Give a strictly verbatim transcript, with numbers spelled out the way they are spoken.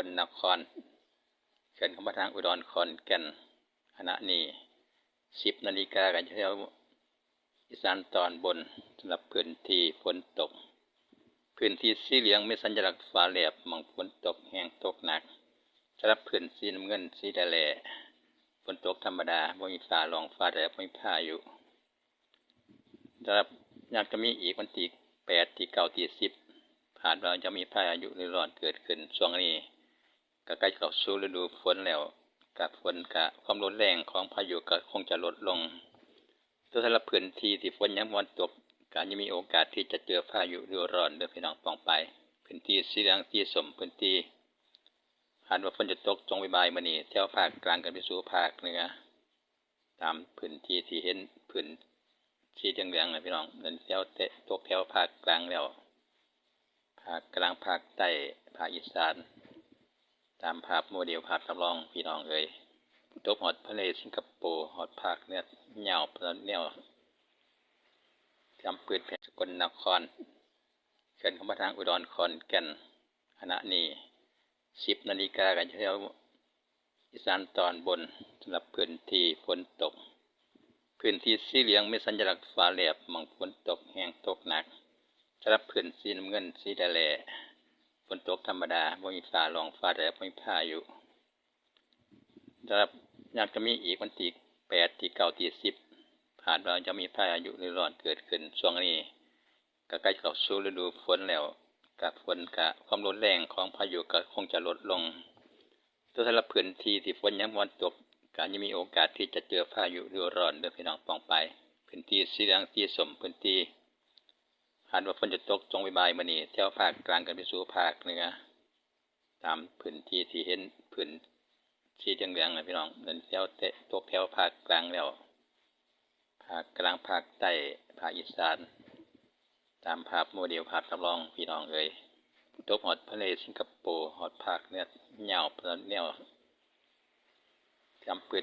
ลนคร เคลื่อนเข้ามาทางอุดรขอนแก่น ขณะนี้ สิบนาฬิกา ก็อยู่แถวอีสานตอนบน สำหรับพื้นที่ฝนตก พื้นที่สีเหลืองมีสัญลักษณ์ฟ้าแลบ หม่องฝนตกแฮงตกหนัก สำหรับพื้นสีน้ำเงินสีแดงๆ ฝนตกธรรมดา บ่มีฟ้าร้องฟ้าแลบ บ่มีพายุ สำหรับยังจะมีอีกวันที่แปด ที่เก้า ที่สิบ คาดว่าจะมีพายุฤดูร้อนเกิดขึ้น ช่วงนี้ก็ใกล้เข้าสู่ฤดูฝนแล้ว กับฝนกะความรุนแรงของพายุก็คงจะลดลง แต่สำหรับพื้นที่ที่ฝนยังบ่ตก ก็ยังมีโอกาสที่จะเจอพายุฤดูร้อนเด้อพี่น้องป้องไป พื้นที่สีเหลืองสีส้ม พื้นที่คาดว่าฝนจะตกช่วงบ่ายๆมื้อนี้ แถวภาคกลางขึ้นไปสู่ภาคเหนือ ตามพื้นที่ที่เห็นพื้นที่เหลืองๆนะพี่น้อง นั่นแถวเตะตกแถวภาคกลางแล้ว ภาคกลาง ภาคใต้ ภาคอีสาน ตามภาพโมเดล ภาพจำลองพี่น้องเอ้ย ตกฮอดทะเลสิงคโปร์ ฮอดภาคเหนือ ยาวไปแนว ตามพื้นแผ่นสกลนคร เคลื่อนเข้ามาทางอุดรขอนแก่น ขณะนี้ สิบนาฬิกา ก็อยู่แถวอีสานตอนบน สำหรับพื้นที่ฝนตก พื้นที่สีเหลืองมีสัญลักษณ์ฟ้าแลบ หม่องฝนตกแฮงตกหนัก สำหรับพื้นสีน้ำเงินสีแดงๆ ฝนตกธรรมดา บ่มีฟ้าร้องฟ้าแลบ บ่มีพายุ สำหรับยังจะมีอีกวันที่แปด ที่เก้า ที่สิบ คาดว่าจะมีพายุฤดูร้อนเกิดขึ้น ช่วงนี้ก็ใกล้เข้าสู่ฤดูฝนแล้ว กับฝนกะความรุนแรงของพายุก็คงจะลดลง แต่สำหรับพื้นที่ที่ฝนยังบ่ตก ก็ยังมีโอกาสที่จะเจอพายุฤดูร้อนเด้อพี่น้องป้องไป พื้นที่สีเหลืองสีส้ม พื้นที่คาดว่าฝนจะตกช่วงบ่ายๆมื้อนี้ แถวภาคกลางขึ้นไปสู่ภาคเหนือ ตามพื้นที่ที่เห็นพื้นที่เหลืองๆนะพี่น้อง นั่นแถวเตะตกแถวภาคกลางแล้ว ภาคกลาง ภาคใต้ ภาคอีสาน ตามภาพโมเดล ภาพจำลองพี่น้องเอ้ย ตกฮอดทะเลสิงคโปร์ ฮอดภาคเหนือ ยาวไปแนว ตามพื้น